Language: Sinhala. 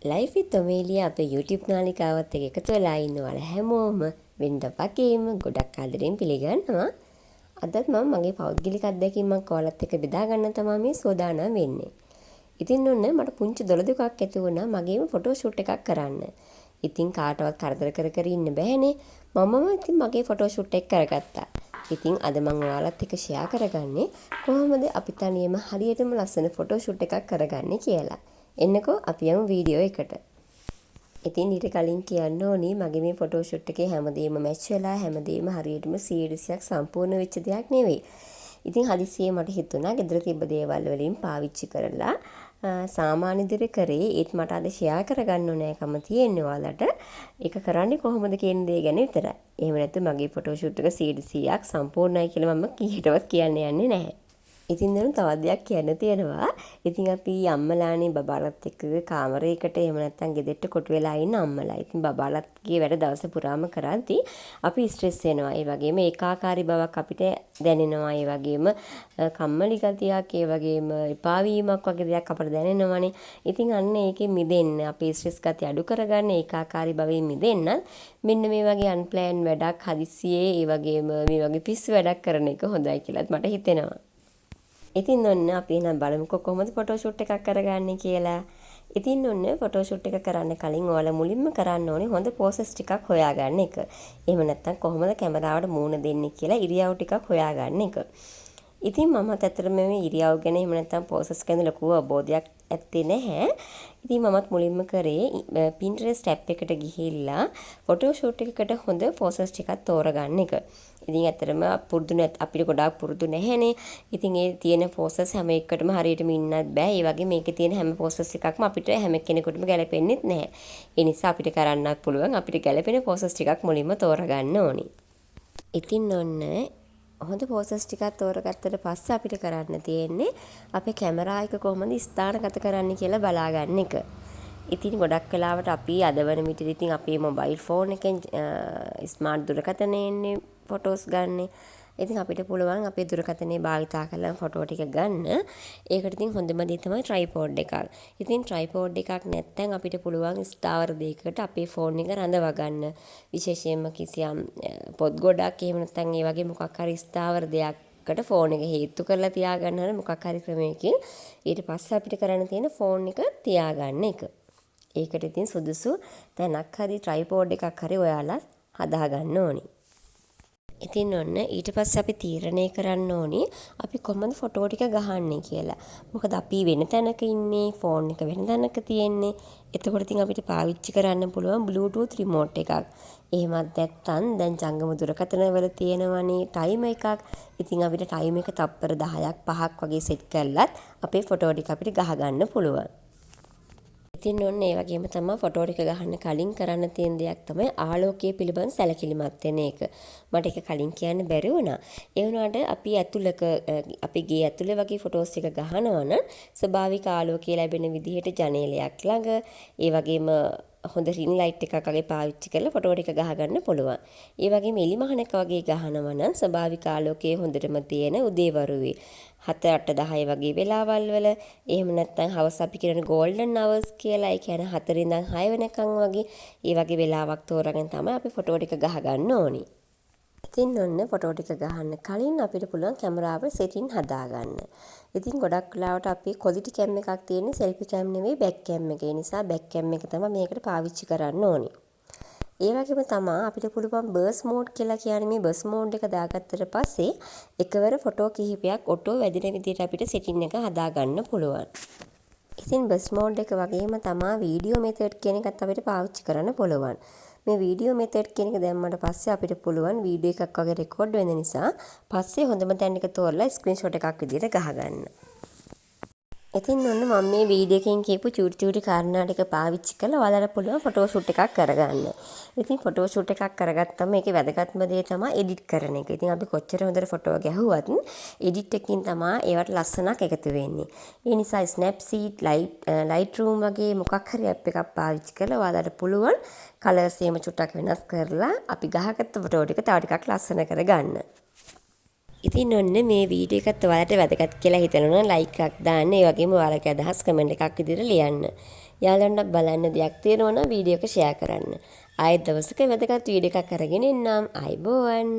ලයිෆ් විත් ඔමේලියා අපේ YouTube නාලිකාවත් එක්ක එකතු වෙලා ඉන්න ඔයාලා හැමෝම වෙනද වගේම ගොඩක් ආදරෙන් පිළිගන්නවා. අදත් මම මගේ පෞද්ගලික අත්දැකීමක් ඔයාලත් එක්ක බෙදා ගන්න තමයි මේ සූදානම් වෙන්නේ. ඉතින් ඔන්න මට පුංචි දොළදුකක් ඇති වුණා මගේම ෆොටෝ ෂූට් එකක් කරන්න. ඉතින් කාටවත් කරදර කර කර ඉන්න බෑනේ. මමම ඉතින් මගේ ෆොටෝ ෂූට් එක කරගත්තා. ඉතින් අද මං ඔයාලත් එක්ක ෂෙයා කරගන්නේ කොහොමද අපි තනියම හරියටම ලස්සන ෆොටෝ ෂූට් එකක් කරගන්නේ කියලා. එන්නකෝ අපි යමු වීඩියෝ එකට. ඉතින් ඊට කලින් කියන්න ඕනි, මගේ මේ ෆොටෝ ෂූට් එකේ හැමදේම මැච් වෙලා හැමදේම හරියටම 100%ක් සම්පූර්ණ වෙච්ච දෙයක් නෙවෙයි. ඉතින් හදිසියෙ මට හිතුණා ගෙදර තිබ්බ දේවල් වලින් පාවිච්චි කරලා සාමාන්‍ය විදිහට කරේ. ඒත් මට අද ෂෙයා කරගන්න ඕනෑකම තියෙන්නේ ඔයාලට ඒක කරන්නේ කොහොමද කියන දේ ගැන විතරයි. එහෙම නැත්නම් මගේ ෆොටෝ ෂූට් එක 100%ක් සම්පූර්ණයි කියලා මම කීයටවත් කියන්න යන්නේ නැහැ. ඉතින් දැන් තවත් දෙයක් කියන්න තියෙනවා. ඉතින් අපි අම්මලානේ බබාලත් එක්ක කාමරයකට එහෙම නැත්නම් ගෙදරට කොටු වෙලා ඉන්න අම්මලා. ඉතින් බබාලත්ගේ වැඩ දවස පුරාම කරද්දි අපි ස්ට්‍රෙස් වෙනවා. ඒ වගේම ඒකාකාරී බවක් අපිට දැනෙනවා. ඒ වගේම කම්මැලි ගතියක්, ඒ වගේම එපා වීමක් වගේ දෙයක් අපට දැනෙනවනේ. ඉතින් අන්න ඒකෙන් මිදෙන්න, අපේ ස්ට්‍රෙස් ගතිය අඩු කරගන්න, ඒකාකාරී භවෙන් මිදෙන්නත් මෙන්න මේ වගේ අන්ප්ලෑන් වැඩක්, හදිස්සියේ ඒ වගේම මේ වගේ පිස්සු වැඩක් කරන එක හොඳයි කියලාත් මට හිතෙනවා. ඉතින් ඔන්න අපි එහෙනම් බලමුකෝ කොහොමද ෆොටෝ ෂූට් එකක් කරගන්නේ කියලා. ඉතින් ඔන්න ෆොටෝ ෂූට් එක කරන්න කලින් ඔයාලා මුලින්ම කරන්න ඕනේ හොඳ පෝසස් ටිකක් හොයාගන්න එක. එහෙම නැත්නම් කොහොමද කැමරාවට මූණ දෙන්නේ කියලා ඉරියව් ටිකක් හොයාගන්න එක. ඉතින් මමත් ඇත්තටම මේ ඉරියව් ගැන එහෙම නැත්නම් පෝසස් ගැන ලොකු අවබෝධයක් ඇත්තේ නැහැ. ඉතින් මමත් මුලින්ම කරේ Pinterest app එකට ගිහිල්ලා ෆොටෝ ෂූට් එකකට හොඳ පෝසස් ටිකක් තෝරගන්න එක. ඉතින් ඇත්තටම පුරුදු නැත් අපිට ගොඩාක් පුරුදු නැහැනේ. ඉතින් ඒ තියෙන පෝසස් හැම එකකටම හරියටම ඉන්නත් බෑ. ඒ වගේ මේකේ තියෙන හැම පෝසස් එකක්ම අපිට හැම කෙනෙකුටම ගැලපෙන්නෙත් නැහැ. ඒ නිසා අපිට කරන්නත් පුළුවන් අපිට ගැලපෙන පෝසස් ටිකක් මුලින්ම තෝරගන්න ඕනි. ඉතින් ඔන්න හොඳ පෝසස් ටිකක් තෝරගත්තට පස්සේ අපිට කරන්න තියෙන්නේ අපේ කැමරා එක කොහොමද ස්ථානගත කරන්නේ කියලා බලා ගන්න එක. ඉතින් ගොඩක් වෙලාවට අපි අද වන විට ඉතින් අපේ මොබයිල් ෆෝන් එකෙන්, ස්මාර්ට් දුරකථනයෙන්නේ ෆොටෝස් ගන්නෙ. ඉතින් අපිට පුළුවන් අපේ දුරකථනය භාවිතා කරලා ෆොටෝ ටික ගන්න. ඒකට ඉතින් හොඳම දේ තමයි ට්‍රයිපෝඩ් එකක්. ඉතින් ට්‍රයිපෝඩ් එකක් නැත්නම් අපිට පුළුවන් ස්ථාවර දෙයකට අපේ ෆෝන් එක රඳවා ගන්න. විශේෂයෙන්ම කිසියම් පොත් ගොඩක්, එහෙම නැත්නම් ඒ වගේ මොකක් හරි ස්ථාවර දෙයකට ෆෝන් එක හේත්තු කරලා තියාගන්න හරි මොකක් හරි ක්‍රමයකින්. ඊට පස්සේ අපිට කරන්න තියෙන ෆෝන් එක තියාගන්න එක. ඒකට ඉතින් සුදුසු තැනක් හරි ට්‍රයිපෝඩ් එකක් හරි ඔයාලා හදාගන්න ඕනි. ඉතින් ඔන්න ඊට පස්සේ අපි තීරණය කරන්න ඕනි අපි කොහොමද ෆොටෝ ටික ගහන්නේ කියලා. මොකද අපි වෙන තැනක ඉන්නේ, ෆෝන් එක වෙන තැනක තියෙන්නේ. එතකොට ඉතින් අපිට පාවිච්චි කරන්න පුළුවන් Bluetooth remote එකක්. එහෙමත් නැත්නම් දැන් ජංගම දුරකථනවල තියෙනවනේ ටයිමර් එකක්. ඉතින් අපිට ටයිමර් එක තප්පර 10ක් 5ක් වගේ සෙට් කරලත් අපේ ෆොටෝ ටික අපිට ගහගන්න පුළුවන්. ඉතින් ඔන්න ඒ වගේම තමා ෆොටෝ ටික ගහන්න කලින් කරන්න තියෙන දෙයක් තමයි ආලෝකය පිළිබඳ සැලකිලිමත් වෙන එක. මට ඒක කලින් කියන්න බැරි වුණා. ඒ වුණාට අපි ඇතුළක, අපේ ගේ ඇතුළේ වගේ ෆොටෝස් ටික ගහනවා නම් ස්වභාවික ආලෝකය ලැබෙන විදිහට ජනේලයක් ළඟ, ඒ වගේම හොඳ රින් ලයිට් එකක් වගේ පාවිච්චි කරලා ෆොටෝ ටික ගහගන්න පුළුවන්. ඒ වගේම එලිමහනක වගේ ගහනවා නම් ස්වභාවික ආලෝකය හොඳටම තියෙන උදේවරුවේ 7, 8, 10 වගේ වෙලාවල් වල, එහෙම නැත්නම් හවස අපි කියන ගෝල්ඩන් අවර්ස් කියලා, ඒ කියන්නේ 4 ඉඳන් 6 වෙනකන් වගේ, ඒ වගේ වෙලාවක් තෝරාගෙන තමයි අපි ෆොටෝ ටික ගහගන්න ඕනි. ඉතින් ඔන්න ෆොටෝ ටික ගහන්න කලින් අපිට පුළුවන් කැමරාවේ සෙටින් හදාගන්න. ඉතින් ගොඩක් වෙලාවට අපි ක්වොලිටි කැම් එකක් තියෙන්නේ සෙල්ෆි කැම් නෙවෙයි බැක් කැම් එක. ඒ නිසා බැක් කැම් එක තමයි මේකට පාවිච්චි කරන්න ඕනි. ඒ වගේම තමා අපිට පුළුවන් බර්ස්ට් මෝඩ් කියලා කියන්නේ මේ බර්ස්ට් මෝඩ් එක දාගත්තට පස්සේ එකවර ෆොටෝ කිහිපයක් ඔටෝ වැදෙන විදිහට අපිට සෙටින් එක හදාගන්න පුළුවන්. ඉතින් බර්ස්ට් මෝඩ් එක වගේම තමා වීඩියෝ මෙතඩ් කියන එකත් අපිට පාවිච්චි කරන්න පුළුවන්. මේ වීඩියෝ මෙතඩ් කියන එක දැම්මට පස්සේ අපිට පුළුවන් වීඩියෝ එකක් වගේ රෙකෝඩ් වෙන නිසා පස්සේ හොඳම තැන් එක තෝරලා ස්ක්‍රීන්ෂොට් එකක් විදිහට ගහගන්න. ඉතින් ඔන්න මම මේ වීඩියෝ එකෙන් කියපු චූටි චූටි කාරණා ටික පාවිච්චි කරලා ඔයාලට පුළුවන් ෆොටෝ ෂූට් එකක් කරගන්න. ඉතින් ෆොටෝ ෂූට් එකක් කරගත්තම ඒකේ වැදගත්ම දේ තමයි එඩිට් කරන එක. ඉතින් අපි කොච්චර හොඳට ෆොටෝ ගැහුවත් එඩිට් එකකින් තමා ඒවට ලස්සනක් එකතු වෙන්නේ. ඒ නිසා Snapseed, Lightroom වගේ මොකක් හරි ඇප් එකක් පාවිච්චි කරලා ඔයාලට පුළුවන් කලර්ස් එහෙම චුට්ටක් වෙනස් කරලා අපි ගහගත්ත ෆොටෝ ටික තව ටිකක් ලස්සන කරගන්න. ඉතින් ඔන්න මේ වීඩියෝ එකත් ඔයාලට වැදගත් කියලා හිතෙනවා නම් ලයික් එකක් දාන්න. ඒ වගේම ඔයාලගේ අදහස් කමෙන්ට් එකක් විදිහට ලියන්න. යාළුවන්ට බලන්න දෙයක් තියෙනවා නම් වීඩියෝ එක ෂෙයා කරන්න. ආයෙත් දවසක වැදගත් වීඩියෝ එකක් අරගෙන එන්නම්. ආයුබෝවන්.